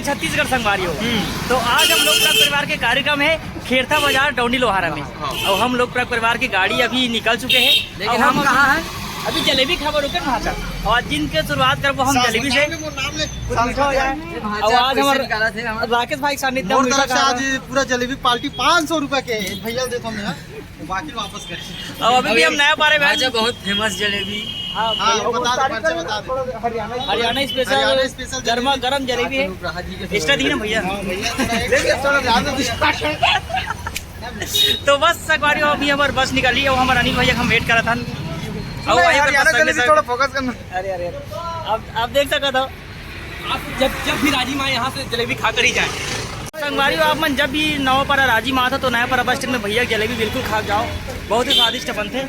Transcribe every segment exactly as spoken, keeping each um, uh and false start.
छत्तीसगढ़ संगवारी हो। तो आज हम लोग का परिवार के कार्यक्रम है खेरथा बाजार डौंडी लोहारा में। और हम लोग का परिवार की गाड़ी अभी निकल चुके हैं। लेकिन और हम हम कहाँ हैं? अभी जलेबी खावा रुके ना भाचा। और आज दिन के शुरुआत करबो हम जलेबी से। कुछ मीठा हो जाए। और आज हमारे राकेश भाई के सानिध्य में मीठा आज पूरा जलेबी पार्टी पाँच सौ रुपया के भैया देता हूँ मैं। बाकी वापस कर। अब अभी भी हम नया पारे में। अच्छा, बहुत फेमस जलेबी। हाँ, हाँ, बता दो, परिचय बता दो। हरियाणा स्पेशल, हरियाणा स्पेशल गर्मा गर्म जलेबी है। एक्स्ट्रा दी ना भैया। हाँ, भैया, थोड़ा एक थोड़ा ज्यादा दो। तो बस संगवारी हो, अभी हमारे बस निकली और हमारे अनिल भैया का हम वेट करत हन। और वहीं पर बस जलेबी थोड़ा फोकस करना। अरे, अरे, अरे। आप, आप देख सकते हो। आप जब, जब भी राजी माँ यहाँ से जलेबी खा कर ही जाए। संगवारी हो, आप मन जब भी नवापारा राजी माँ था तो नयापारा बस स्टैंड में भैया जलेबी बिल्कुल खा जाओ, बहुत ही स्वादिष्ट बनते।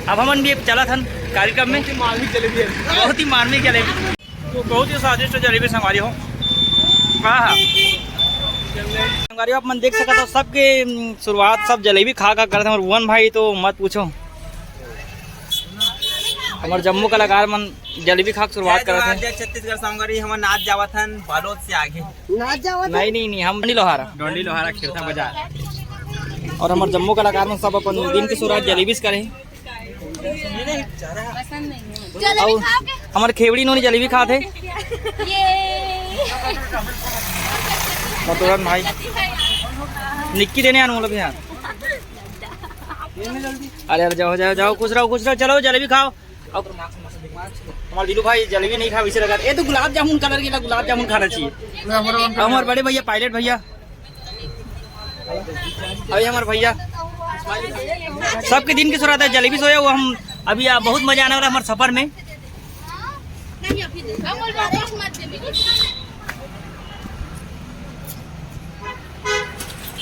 अब हमन भी चला थन कार्यक्रम में। बहुत ही मार्मिक जलेबी है। बहुत ही मार्मिक जलेबी। तो बहुत ही स्वादिष्ट जलेबी संगवारी हो। हाँ, हाँ। संगवारी हो, आप मन देख सकते हो सबके, उम, शुरुआत सब जलेबी खा खा करते हैं। और भुवन भाई तो मत पूछो, हमारे जम्मू कलाकार मन जलेबी खा के शुरुआत करत हैं। जय छत्तीसगढ़ संगवारी, हमन आज जावत हन बालोद से आगे। नाच जावत नहीं, नहीं, नहीं, हम डोंडी लोहारा। डोंडी लोहारा खेरथा बाजार। और हमारे जम्मू कलाकार मन सब अपन दिन की शुरुआत जलेबी से करे। पसंद नहीं है। और हमारे खेवड़ी नोनी जलेबी खात है। ये। मथुरन भाई। निक्की देने आन मतलब यहाँ। अरे, अरे, जाओ, जाओ, जाओ, खुश रहो, खुश रहो, चलो जलेबी खाओ। अब हमारे दीनू भाई जलेबी नहीं खा, इसे लगा, ए, तो गुलाब जामुन कलर की ना, गुलाब जामुन खाना चाहिए। हमारे बड़े भैया, पायलट भैया, अभी हमारे भैया, सबके दिन की शुरुआत है जलेबी से होया, वो हम अभी, आ, बहुत मजा आने वाला है हमारे सफर में।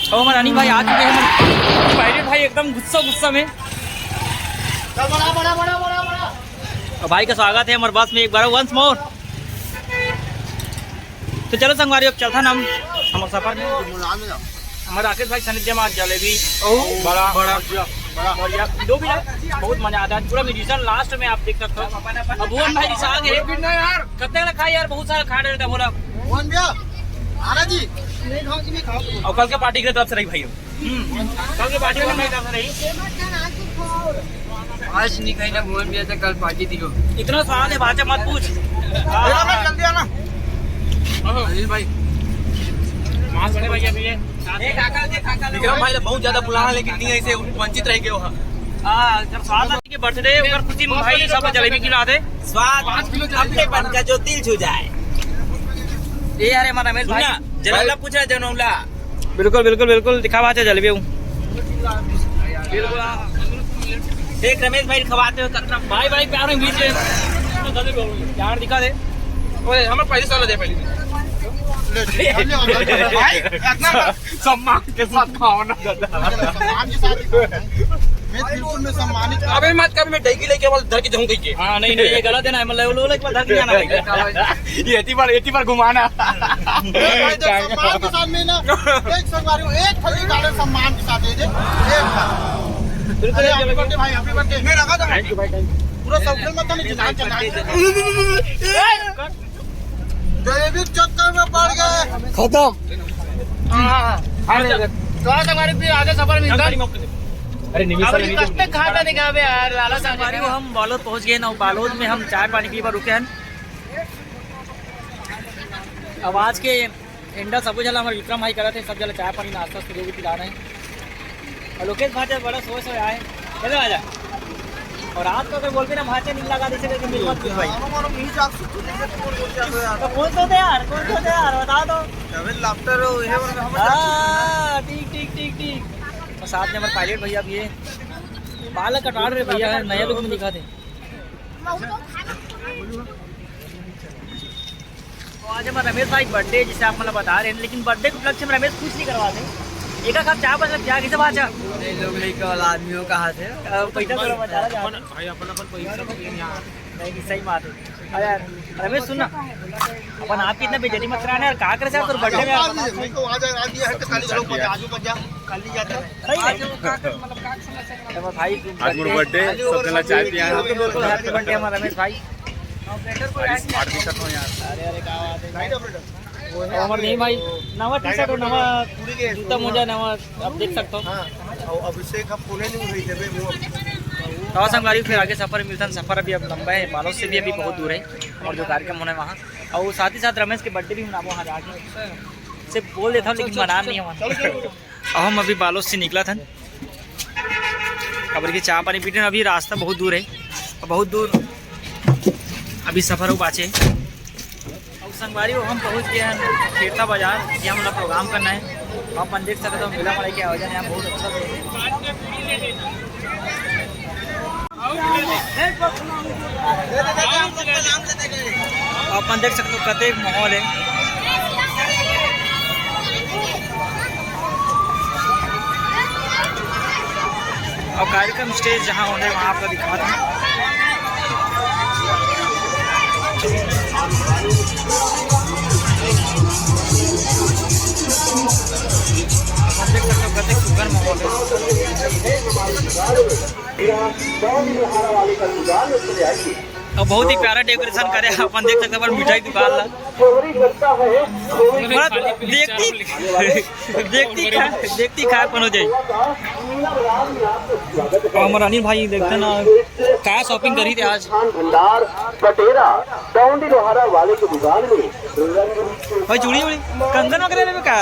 और हमारे अनिल भाई आ चुके हैं, हमारे पायलट भाई एकदम गुस्सा गुस्सा में। और भाई का स्वागत है हमारे बस में एक बार, वंस मोर। तो चलो संगवारी, अब चलता ना हम हमारे सफर में। हमारे राकेश भाई सानिध्य में आज जलेबी बड़ा, बड़ा, बड़ा। और यार, जो भी है, बहुत मजा आता है। पूरा म्यूजिशियन लास्ट में आप देख सकते हो। अब भुवन भाई रिसा गए। कितना यार? कितने वाला खाए यार, बहुत सारा खा रहे थे बोला। भुवन भैया, आना जी। नहीं खाओ जी, नहीं खाओ। और कल के पार्टी के तरफ से रही भाई। हम्म, कल के पार्टी में मेरी तरफ से रही। आज नहीं खाई ना भुवन भैया, तो कल पार्टी दियो। इतना स्वाद है, भाचा मत पूछ। भैया, मैं जल्दी आना। अनिल भाई, मास्क बड़े भैया भी है। विक्रम भाई तो बहुत ज्यादा बुलाना, लेकिन नहीं, ऐसे वंचित रह गए हो। हाँ, जब स्वाद के बर्थडे, ओकर खुशी में भाई सब जलेबी खिला दे। स्वाद अपने बन का जो दिल छू जाए। ए, अरे, हमारा रमेश भाई। सुना, जनौला पूछा, जनौला। बिल्कुल, बिल्कुल, बिल्कुल, दिखावा चाहे जलेबी हूँ। बिल्कुल, हाँ। देख, रमेश भाई खवाते हो, कतना भाई, भाई, प्यार में बीच में। प्यार दिखा दे। ओए, हमें पैंतीस वाला दे पहले। भाई, इतना सम्मान के साथ खाओ ना दादा। सम्मान के साथ ही खाओ। मैं बिल्कुल, मैं सम्मानित। अबे मत, कभी मैं डेगी लेके वाला धर के जाऊंगा ये। हाँ, नहीं, नहीं, ये गलत है ना, मतलब, वो लोग एक बार धर के जाना भाई। ये एती बार, एती बार घुमाना। भाई, देख, सम्मान के साथ में ना, एक संगवारी को एक थैली डाले सम्मान के साथ दे दे। एक बार। बिल्कुल, अरे, happy birthday भाई, happy birthday। मैं रखा था। Thank you भाई, thank you। पूरा सब खेल मत था, नहीं, जनाब, जनाब। जलेबी चक्कर में पड़ गए। खत्म। हाँ। अरे, अरे। थोड़ा सा हमारे फिर आगे सफर में निकल। अरे, निमिषा अबे नहीं कब तक खाता दिखावे यार, लाला साहब। हमारी वो हम बालोद पहुंच गए ना, बालोद में हम चाय पानी पी बर रुके हैं। अब आज के एंडा सबो झला हमारे विक्रम भाई करत है, सब झला चाय पानी नाश्ता से जो भी पिला रहे हैं। और लोकेश भाचा बड़ा सोए सोए आए, चलो आजा। और रात को अगर बोलबे ना भाचा नींद लगा दे, इसे करके मिल मत कुछ भाई। हम हमारा मुंह जाग सुन सुन के बोल बोल जाते हो यार। तो कौन सोते यार, कौन सोते यार, बता दो। अबे लाफ्टर हो, ये बोल हम हाँ, ठीक, ठीक, ठीक, ठीक। और साथ में हमारे पायलट भैया भी है, बाल कटा रहे भैया है, नया लुक में दिखा दे। तो आज हमारा रमेश भाई बर्थडे है, जिसे आप मतलब बता रहे हैं, लेकिन बर्थडे के उपलक्ष्य में रमेश कुछ नहीं करवाते। एक आध कप चाय बस क्या, किसे बात है? नहीं, लोग नहीं, कल आदमियों का हाथ है। अ, पैसा थोड़ा बचा रहा है। भाई, अपन, अपन पैसा तो नहीं, यहाँ। नहीं, नहीं, सही बात है। अरे यार, रमेश, सुन ना, अपन आप कितना बेइज्जती मत कराना यार, का करे से आप तो बर्थडे में यार। तो आ जा, आ गया है तो खाली लोग बजा, आजू बजा, खाली जाता है। सही है। तो भाई, आज मोर बर्थडे, सब जना चाय पिया है। बिल्कुल, बिल्कुल, हैप्पी बर्थडे हमारा रमेश भाई। अरे, स्मार्ट दिखत हो यार। अरे, अरे, क्या बात है। अउ हमर नहीं भाई, नवा टी शर्ट अउ नवा जूता मोजा नवा, आप देख सकते हो। हाँ, अउ अभिषेक ह फोने नहीं उठाई देबे वो। तो संगवारी, फिर आगे सफर मिलथन। सफर अभी अब लंबा है, बालोद से भी अभी बहुत दूर है और जो कार्यक्रम होना है वहाँ, और साथ ही साथ रमेश के बर्थडे भी मनाबो वहाँ जाके। से बोल देता हूँ, लेकिन मना नहीं है वहाँ। अब हम अभी बालोद से निकला था, अब की चाय पानी पीते हैं। अभी रास्ता बहुत दूर है, बहुत दूर अभी सफर हो बाचे। अब संगवारी हो, हम पहुंच गए हैं खेरता बाजार, ये हमारा प्रोग्राम करना है। अपन देख सकते हो, मेला वाले के आयोजन है बहुत अच्छा। अपन देख सकते हो, कते माहौल है। और कार्यक्रम स्टेज जहाँ होने, वहाँ आपको दिखाता हूँ। आप देख सकते हो, कते सुंदर माहौल है। और बहुत ही प्यारा डेकोरेशन करे, अपन देख सकते हो, पर मिठाई दुकान ला। मतलब, देखती, देखती खा, देखती खा अपन हो जाए। और हमारा अनिल भाई देखते ना, क्या शॉपिंग करी थे आज। भंडार पटेरा डौंडी लोहारा वाले की दुकान में भाई चूड़ी उड़ी, कंगन वगैरह लेवे का?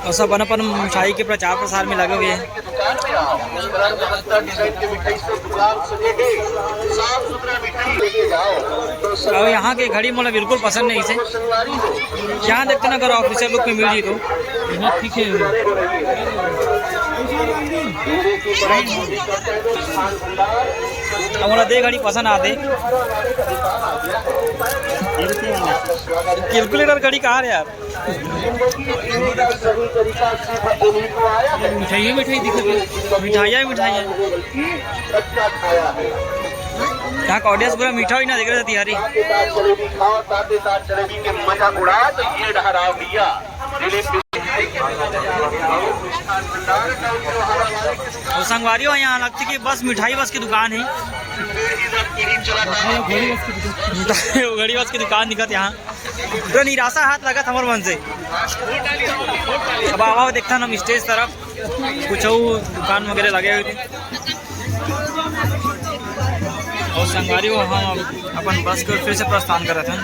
और सब अपन अपन मिठाई के प्रचार प्रसार में लगे हुए हैं। और यहाँ के घड़ी मोला बिल्कुल पसंद नहीं से। यहाँ देखते ना, अगर ऑफिशियल लुक में मिल जी तो। ठीक है। अब मोला दे घड़ी पसंद आते। कैलकुलेटर घड़ी कहाँ रे यार? मिठाई ही मिठाई दिखत है। मिठाइयाँ ही मिठाइयाँ। यहाँ का ऑडियंस पूरा मीठा ही ना देख रहे थे यारी। और संगवारी हो, यहाँ लगती कि बस मिठाई बस की दुकान है। मिठाई घड़ी बस की दुकान दिखत यहाँ। पूरा निराशा हाथ लगत हमर मन से। अब आवा देखथन हम स्टेज तरफ, कुछ अउ दुकान वगैरह लगे हुए थे। और संगवारी हो, हम अपन बस को फिर से प्रस्थान करत हन।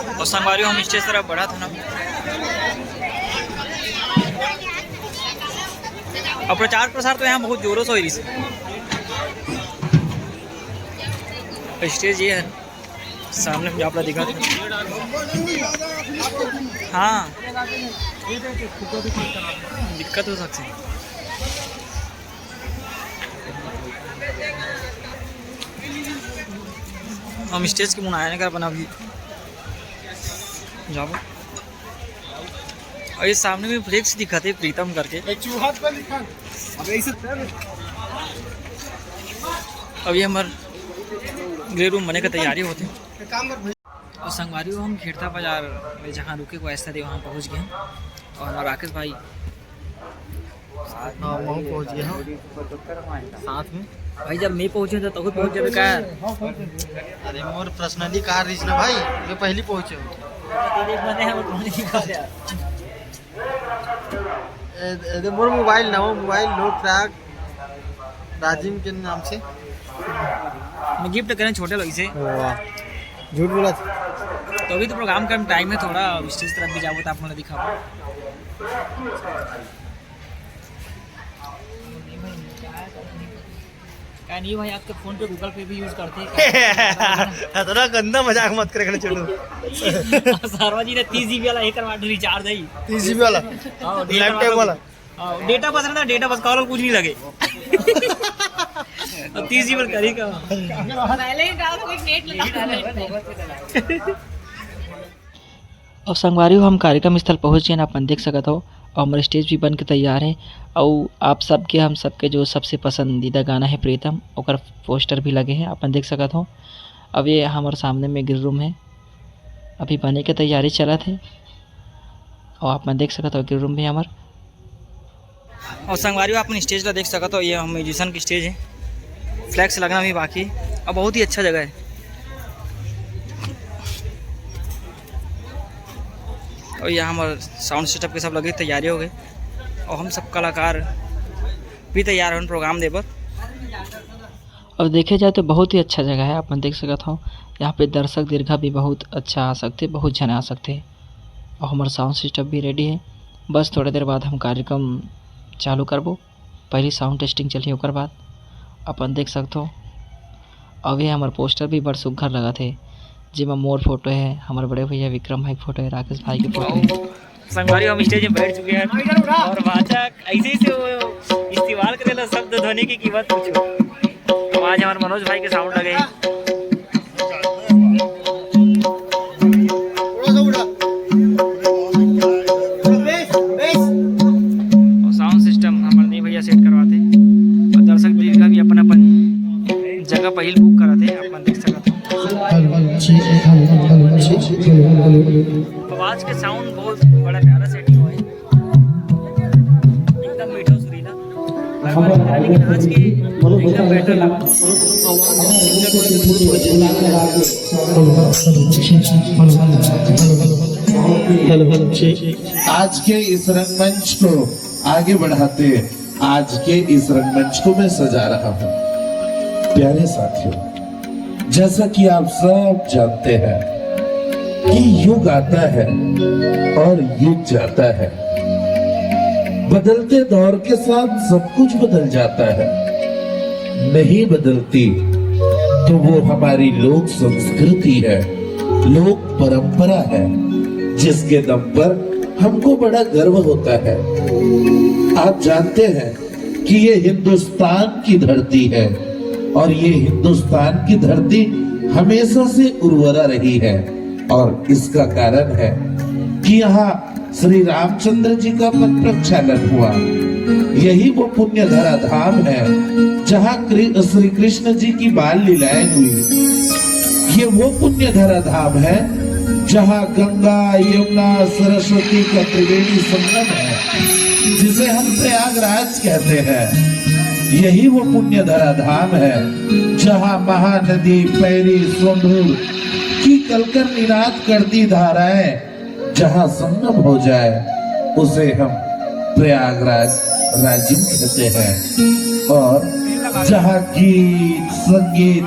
और संगवारी हो, हम स्टेज तरफ बढ़त हन। अब प्रचार प्रसार तो यहाँ बहुत जोरों से हो रही है। स्टेज ये है, सामने में जो आप लोग दिखा, हाँ, दिक्कत हो सकती है। हम स्टेज के मुनायने कर बना भी जाबो। और ये सामने में फ्लेक्स दिखत हे प्रीतम करके। एक चूहा पे लिखा। अब ऐसे कर। अब ये हमार ग्रे रूम बने का तैयारी होते। एक काम कर भाई। और संगवारी हो, हम खेड़ता बाजार में जहाँ रुके को ऐसा थे, वहाँ पहुँच गए। और हमारा राकेश भाई हाँ, वहाँ पहुँच गया हूँ। साथ में। भाई, जब मैं पहुँचे तो तू पहुँच जाबे का? अरे, मोर पर्सनली कार रहीस ना भाई, मैं पहली पहुँचे हूँ। तेरे बने हैं, वो कौन ही कार यार? ए, ए, दे मोर मोबाइल ना, वो मोबाइल लो ट्रैक राजिम के नाम से। मैं गिफ्ट करें छोटे लोग से। वाह, झूठ बोला। तो अभी तो प्रोग्राम का टाइम है, थोड़ा स्टेज तरफ भी जाओ तो आप मुझे दिखाओ। का नहीं भाई, आज तो फोन पे, गूगल पे भी यूज़ करते हैं। इतना गंदा मजाक मत करे, छोटू। सरवा जी ने तीस जीबी वाला एक करवा रिचार्ज है। तीस जीबी वाला? हाँ, डेटा लैपटॉप वाला? वाला? हाँ, डेटा बस रहता, डेटा बस, कॉल कुछ नहीं लगे। और तीस जीबी करी का? पहले ही डालो, एक नेट लगा। और संगवारी हो, हम कार्यक्रम स्थल पहुँच गए ना, अपन देख सकत हो। और हमारे स्टेज भी बन के तैयार है। और आप सबके, हम सबके जो सबसे पसंदीदा गाना है प्रीतम, ओकर पोस्टर भी लगे हैं, अपन देख सकत हो। अब ये हमारे सामने में ग्रिल रूम है, अभी बने के तैयारी चलत है। और आप मन देख सकत हो ग्रिल रूम भी हमार। और संगवारी हो, अपन स्टेज ला देख सकत हो, ये हम म्यूजिशियन की स्टेज है, फ्लैक्स लगना भी बाकी है और बहुत ही अच्छा जगह है। और यहाँ हमारे साउंड सेटअप के सब लगे, तैयारी हो गई और हम सब कलाकार भी तैयार हन प्रोग्राम दे बर। और देखे जाए तो बहुत ही अच्छा जगह है, आप मन देख सकत हो। यहाँ पे दर्शक दीर्घा भी बहुत अच्छा आ सकते, बहुत झन आ सकते। और हमार साउंड सिस्टम भी रेडी है, बस थोड़ा देर बाद हम कार्यक्रम चालू करबो। पहली साउंड टेस्टिंग चलही, ओकर बाद अपन देख सकत हो। अउ ये हमर पोस्टर भी बड़ सुग्घर लगत हे, जेमा मोर फोटो हे, हमर बड़े भैया विक्रम भाई के फोटो हे, राकेश भाई के फोटो हे। संगवारी, हम स्टेज में बैठ चुके हैं और वाचक ऐसे ऐसे वो इस्तेमाल करेला शब्द ध्वनि की कीमत पूछो। तो आज हमारे मनोज भाई के साउंड लगे। और साउंड सिस्टम हमारे नहीं भैया सेट करवाते। और दर्शक दीर्घा भी अपन अपन जगह पहिल बुक कराते, अपन देख सकते हो। Hello, hello, check, hello, hello, hello, check, hello, hello, hello. आवाज के साउंड बहुत बड़ा प्यारा सेटिंग हुआ है। एकदम मीठा सुरीला। लेकिन आज के एकदम बेटर लगा। Hello, hello, check. आज के इस रंगमंच को आगे बढ़ाते, आज के इस रंगमंच को मैं सजा रहा हूँ। प्यारे साथियों, जैसा कि आप सब जानते हैं कि युग आता है और युग जाता है, बदलते दौर के साथ सब कुछ बदल जाता है। नहीं बदलती तो वो हमारी लोक संस्कृति है, लोक परंपरा है, जिसके दम पर हमको बड़ा गर्व होता है। आप जानते हैं कि ये हिंदुस्तान की धरती है और ये हिंदुस्तान की धरती हमेशा से उर्वरा रही है और इसका कारण है कि यहाँ श्री रामचंद्र जी का पद प्रक्षालन हुआ। यही वो पुण्य धरा धाम है जहाँ कृ-, श्री कृष्ण जी की बाल लीलाएं हुई। ये वो पुण्य धरा धाम है जहाँ गंगा, यमुना, सरस्वती का त्रिवेणी संगम है, जिसे हम प्रयागराज कहते हैं। यही वो पुण्य धरा धाम है जहाँ महानदी पैरी सोंढूर की कलकर निनाद करती धाराएं जहाँ संगम हो जाए, उसे हम प्रयागराज राजिम कहते हैं। और जहाँ गीत, संगीत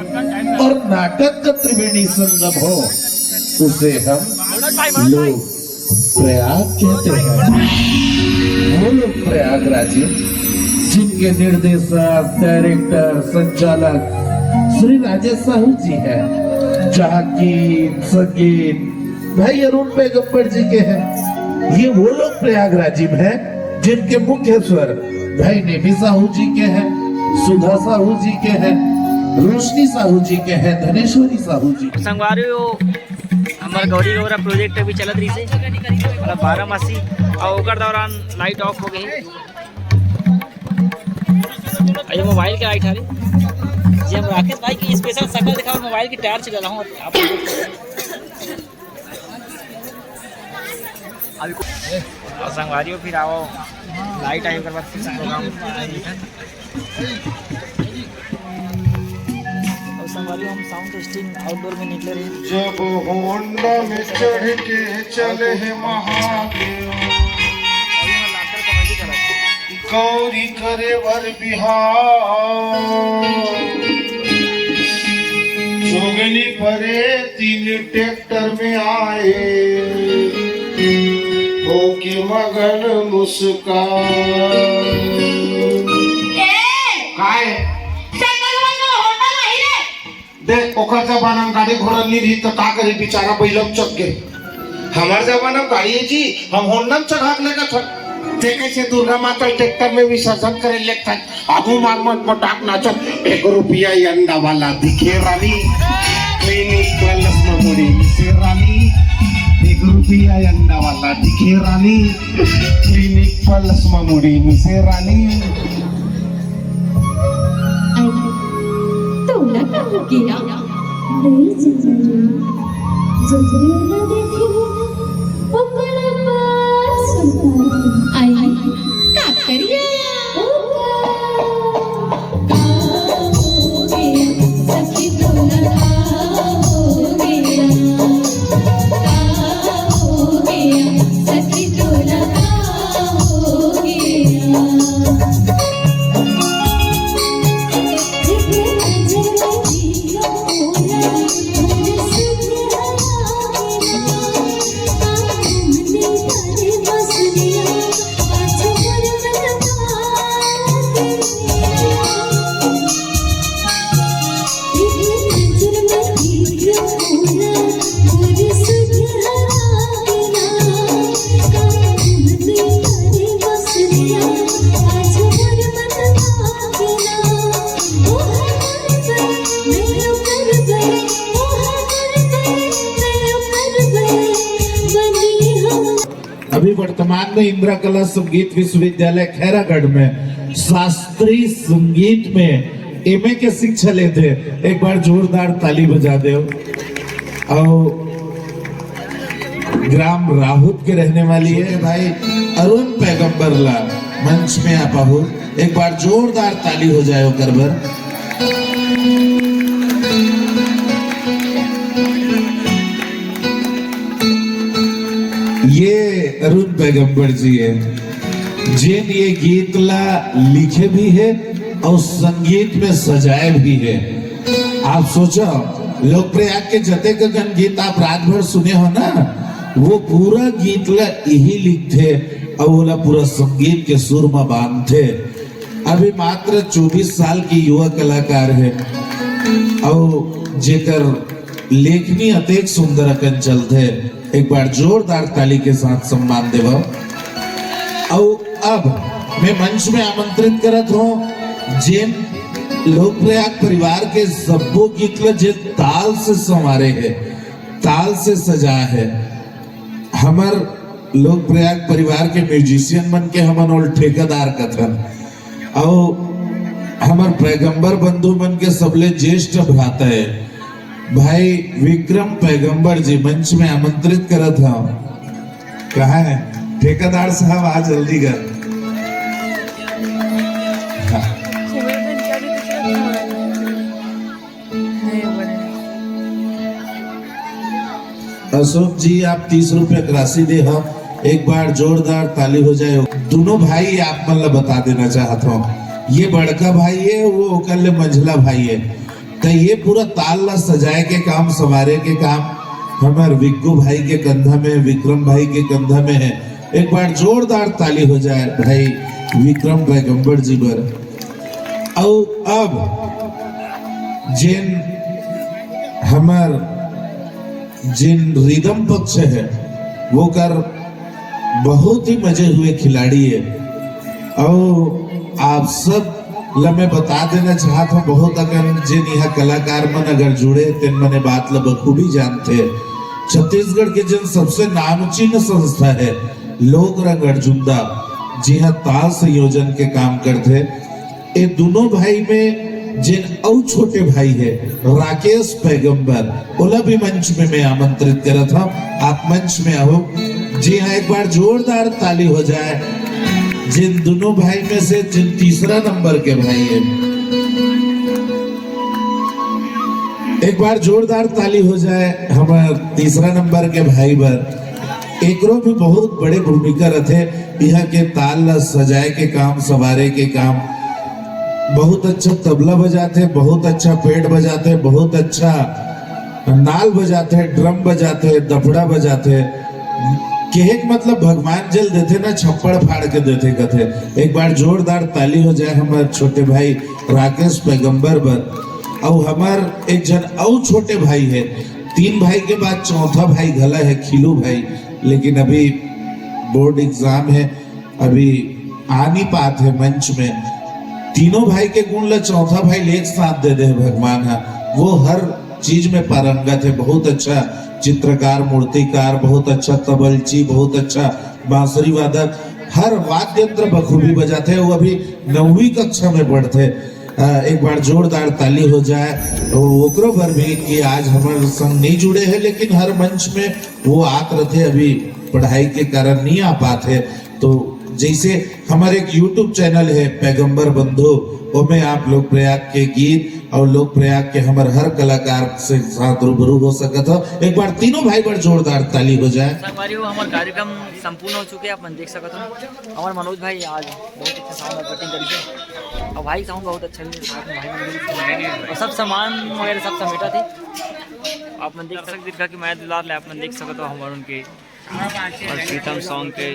और नाटक का त्रिवेणी संगम हो, उसे हम लोक प्रयाग कहते हैं। वो लोक प्रयाग राजिम, जिनके निर्देशक, डायरेक्टर, संचालक श्री राजेश साहू जी हैं। जहाँ गीत, संगीत भाई अरुण पैगंबर जी के हैं। ये वो लोक प्रयाग राजिम हैं जिनके मुख्य स्वर भाई नेमी साहू जी के हैं, सुधा साहू जी के हैं, रोशनी साहू जी के हैं, धनेश्वरी साहू जी के हैं। संगवारी हो, हमार गौरी गौरा प्रोजेक्ट अभी चलत रहिसे, मतलब बारह मासी, और ओकर दौरान लाइट ऑफ हो गई। ये मोबाइल के लाइट हरे, जे हम राकेश भाई की स्पेशल शकल दिखाओ, मोबाइल की टार्च जलाऊं आप। अभी को-, और संगवारी हो, फिर आओ, लाइट आई, ओकर बाद फिर से प्रोग्राम। और संगवारी, हम साउंड टेस्टिंग आउटडोर में निकले रहे। जब होंडा में चढ़ के चले हे महादेव, और यहाँ लाकर कमेटी करा। गौरी करे बर बिहाव। जोगनी परे तीन ट्रैक्टर में आए, होके मगन मुस्कान। ए! काय? साइकिल में तो होंडा नहीं रे। देख, ओकर जमाना में गाड़ी घोड़ा नहीं रही, तो का करी, बेचारा बैलम चढ़ गए। हमार जमाना में गाड़ी है जी, हम होंडा में चढ़ा के लेकर चल। ते कैसे दुर्गा माता ट्रैक्टर में विसर्जन करे लेकर आगू मार मत मटाक नाचत, एक रुपया ये अंडा वाला दिखे रानी, क्लिनिक प्लस में मुड़ी से रानी, एक रुपया अंडा वाला दिखे रानी, क्लिनिक प्लस म मुड़ी मिसे रानी। आई, तोला का हो गया? नहीं जीजा जी, जबरी वाला देखे हो ना, ओकर बाद सुनता। आई, का करिया? ओकर। अभी वर्तमान में इंदिरा कला संगीत विश्वविद्यालय खैरागढ़ में शास्त्रीय संगीत में एमए के शिक्षा लेथे। एक बार जोरदार ताली बजा देव। अउ ग्राम राहुत के रहने वाली है भाई अरुण पैगंबर ला मंच में आ पाहू। एक बार जोरदार ताली हो जाए ओकर बर। ये अरुण पैगंबर जी है, जेन ये गीत ला लिखे भी है और संगीत में सजाए भी है। आप सोचो, लोकप्रयाग के जतेक गन गीत आप रात भर सुने हो ना, वो पूरा गीत ला यही लिखथे और ओला पूरा संगीत के सुर में बांधथे। अभी मात्र चौबीस साल की युवा कलाकार है और जेकर लेखनी अतेक सुंदर अकन चलथे। एक बार जोरदार ताली के साथ सम्मान देवव। अउ अब मैं मंच में आमंत्रित करत हूँ जेन लोकप्रयाग परिवार के सब्बो गीत ल जे ताल से संवारे है, ताल से सजा है। हमर लोकप्रयाग परिवार के म्यूजिशियन मन के हमन ओल ठेकेदार कथन, अउ हमर पैगंबर बंधु मन के सबले ज्येष्ठ भ्राता है भाई विक्रम पैगंबर जी, मंच में आमंत्रित करत हव। कहाँ है ठेकेदार साहब, आ जल्दी कर। हाँ। अशोक जी, आप तीस रुपया के राशि दे हव, एक बार जोरदार ताली हो जाए। दोनों भाई आप मन ला बता देना चाहत हव, ये बड़का भाई है, वो ओकर ले मंझला भाई है। त ये पूरा ताल ला सजाए के काम, संवारे के काम हमर विक्कू भाई के कंधा में, विक्रम भाई के कंधा में है। एक बार जोरदार ताली हो जाए भाई विक्रम पैगंबर जी बर। अउ अब जेन हमर जेन रिदम पक्ष है, वो कर बहुत ही मजे हुए खिलाड़ी है। अउ आप सब ल मैं बता देना चाहत हूँ, बहुत अकन जेन यहाँ कलाकार मन अगर जुड़े, तेन मने बात ल बखूबी जानथे। छत्तीसगढ़ के जेन सबसे नामचीन संस्था है लोक रंग अर्जुंदा, जिहाँ ताल संयोजन के काम करथे, ए दोनों भाई में जेन अउ छोटे भाई है राकेश पैगंबर, ओला भी मंच में मैं आमंत्रित करत हव। आप मंच में आओ। जी हाँ, एक बार जोरदार ताली हो जाए जिन दोनों भाई में से जिन तीसरा नंबर के भाई है। एक बार जोरदार ताली हो जाए हमार तीसरा नंबर के भाई बर। एकरो भी बहुत बड़े भूमिका रथे। यहाँ के ताल ला सजाए के काम, संवारे के काम, बहुत अच्छा तबला बजाथे, बहुत अच्छा पैड बजाथे, बहुत अच्छा नाल बजाथे, ड्रम बजाथे, दफड़ा बजाथे। कहे के मतलब भगवान जेला देथे ना, छप्पड़ फाड़ के देथे कथे। एक बार जोरदार ताली हो जाए हमार छोटे भाई राकेश पैगंबर बर। अउ हमार एक झन अउ छोटे भाई है, तीन भाई के बाद चौथा भाई घला है खिलू भाई, लेकिन अभी बोर्ड एग्जाम है, अभी आ नहीं पात है मंच में। तीनों भाई के गुण ला चौथा भाई ल एक साथ दे दे है भगवान हा। वो हर चीज में पारंगत है, बहुत अच्छा चित्रकार, मूर्तिकार, बहुत अच्छा तबलची, बहुत अच्छा बांसुरी वादक, हर वाद्य यंत्र बखूबी बजाथे। वो अभी नौवीं कक्षा में पढ़थे। अ, एक बार जोरदार ताली हो जाए वो ओकरो बर भी कि आज हमर संग नहीं जुड़े हैं, लेकिन हर मंच में वो आत रथे, अभी पढ़ाई के कारण नहीं आ पात है। तो जैसे हमारे एक YouTube चैनल है पैगंबर बंधु, ओमे आप लोक प्रयाग के गीत और लोक प्रयाग के हमर हर कलाकार से साथ रूबरू हो सकत हो। एक बार तीनों भाई बर जोरदार ताली हो जाए। संगवारी हो, हमर कार्यक्रम संपूर्ण हो चुके हैं, आप मन देख सकत हो। हमर मनोज भाई आज बहुत अच्छा साउंड ऑपरेटिंग करी है और भाई साउंड बहुत अच्छा भी साथ में भाई मन भी और सब सामान वगैरह सब समेटा थे। आप मन देख सकते कि मैं दुलार ले आप मन देख सकत हो हमर उनके और प्रीतम सॉन्ग के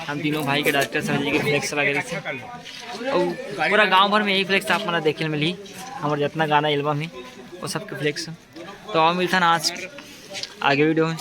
हम तीनों भाई के डायरेक्टर सर जी के फ्लेक्स लगे रहिथे। और पूरा गांव भर में यही फ्लेक्स आप मन ला देखे ल मिलही। हमर जितना गाना एल्बम है वो सबके फ्लेक्स। तो आओ मिलथन आज आगे वीडियो में।